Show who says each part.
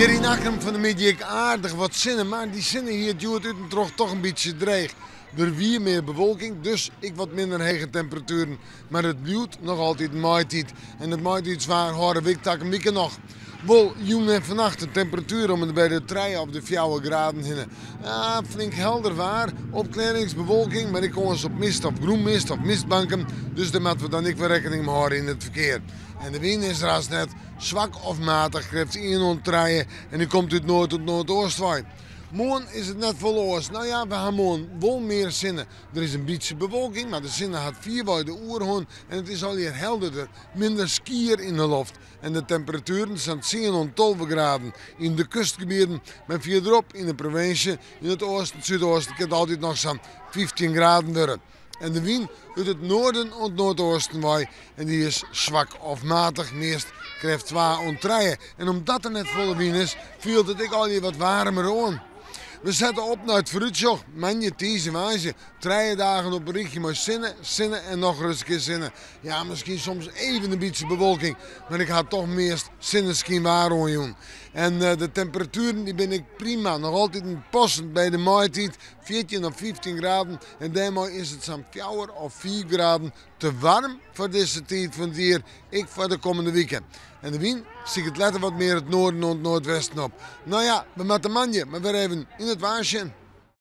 Speaker 1: Hjir yn Akkrum fan 'e middei ek aardich wat sinne, mar dy sinne hie it hjoed út en troch toch in bytsje dreech. Der wie mear bewolking, dus ek wat minder hege temperatueren. Mar it bliuwt noch altyd maitiid. En it maitiidswaar hâlde we ek takom wike noch. Wol jûn en fannacht in temperatuer om en by de trije of de fjouwer graden hinne. Ja, flink helder waar, opklearrings, bewolking, mar ek kâns op mist of grûnmist of mistbanken. Dus dêr moatte we dan ek wer rekkening mei hâlde yn it ferkear. En de wyn is ras net swak of matich, krêft ien oant trije en dy komt út noard oant noardeast wei. Moarn is it net folle oars. No ja, we ha moarn wol mear sinne. Der is in bytsje bewolking, mar de sinne hat fierwei de oerhân en it is allegear helderder, minder skier yn de loft. En de temperatueren sa'n tsien oant 12 graden yn de kustgebieten, mar fierderop yn de provinsje, yn it oasten, súdoasten, kin it altyd noch sa'n 15 graden wurde. En de wyn út it noarden oant noardeasten wei en dy is swak of matich, meast krêft twa oant trije. En omdat der net folle wyn is, fielt it ek allegear wat waarmer oan. We sette op nei it foarútsjoch, moandei, tiisdei, woansdei, trije dagen op in rychje mei sinne, sinne en nochris in kear sinne. Ja, miskien soms even in bytsje bewolking, mar ik ha toch meast sinneskynwaar oanjûn. En de temperatueren dy binne ek prima, noch altyd passend by de maitiid, 14 of 15 graden en dêrmei is it sa'n fjouwer of fiif graden te waarm foar dizze tiid fan it jier, ek foar de kommende wike. En de wyn siket letter wat mear it noarden oant noardwesten op. No ja, we moatte moandei mar wer even yn it waar sjen.